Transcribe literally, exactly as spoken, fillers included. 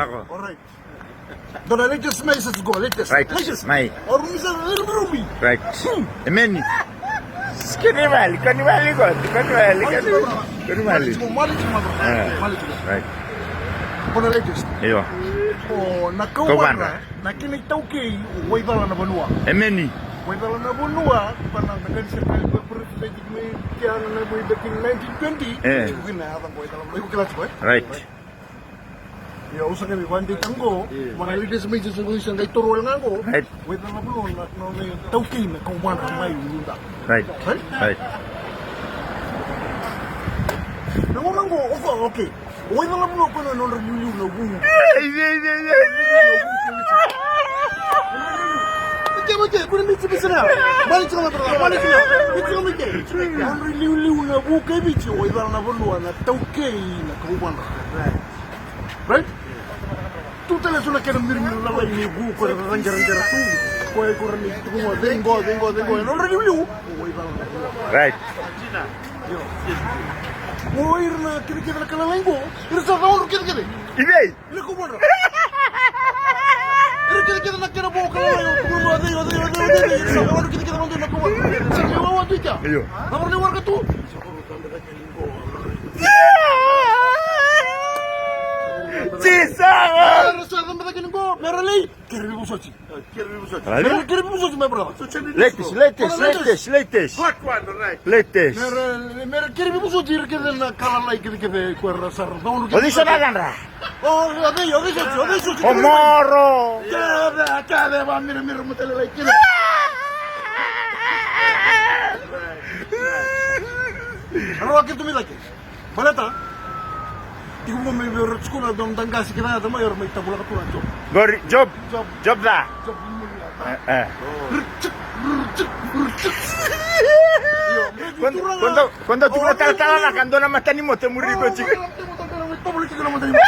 Ako. Alright. Dua na latest mai sa tiko, latest. Right. Latest. Mai. O rumi sa rumi, rumi. Right. Hmm. Emeni. Kani vale, kani vale ko, kani vale, kani vale. Mali tiko, mali tiko, mali tiko. Eh. Mali tiko. Right. Dua na latest. Io. O na Kauvadra, Kauvadra. Na kena itaukei, o Waicalanavanua. Emeni. Waicalanavanua, pana na kani se kali ko president mai Tiana na mai back in nineteen twenty. Eh. Tiko kina ya ko Waicalanavanua, iko kila tiko, eh? Right. Io, au sa qai vakadeitaka qo, io, mai na leaders mai, sa qai, sa qai toro wale ga qo. Right. Waicalanavanua na, na, na itaukei na Kauvadra mai Uluda. Right. Right? Right. Na gauna qo, o koya, okay. Waicalanavanua o koya na nodra liuliu na vu. Ei, ei, ei, ei. Ike, ike, kua ni misi, misi na. Mali tiko na, mali tiko na. Misi na, ike. Nodra liuliu na vu kei Viti, Waicalanavanua na taukei na Kauvadra. Right? Tu tale so na kena mirimiru lalai ni vu ko era raqeraqera tu. Ko e ko ra ni tu mo vei qo, vei qo, vei qo. Nodra liuliu. Right. Io. O ira na kidakida na ka lalai qo. Ira sa caudru kidakida. I vei? Ira ko vondra. Ira kidakida na kena vo ka lalai. O cei, o cei, o cei, o cei. Ira sa caudru kidakida na ko vondra. Sa ni wawa tu i kea. Io. Na vara ni waraka tu. Jisa! Mera sa camba cake ni qo, mera lai, kere vivosoti. Kere vivosoti. Mera kere vivosoti, my brother. Latest, latest, latest, latest. Hot one, right. Latest. Mera, mera kere vivosoti, ira kece na ka lalai kece kece ko era sa ra. O cei sa na cadra? O, o cei, o cei soti, o cei soti. O Moro. Kece, kece, va mira, mira, mutale lai kina. Aro ake tu mi cake. Baleta. Tiko mo me vei ora tiko na dom dangasi kina ya tama ora mai tabula ka tu na job. Gori, job. Job. Job da. Job mo ya. Eh, eh. Rchik, rchik, rchik. Io, me Kondo, tiko na kondo, kondo tiko na talatala na ka dua na matani moto e muri ko tiko. Tabula tiko na matani moto.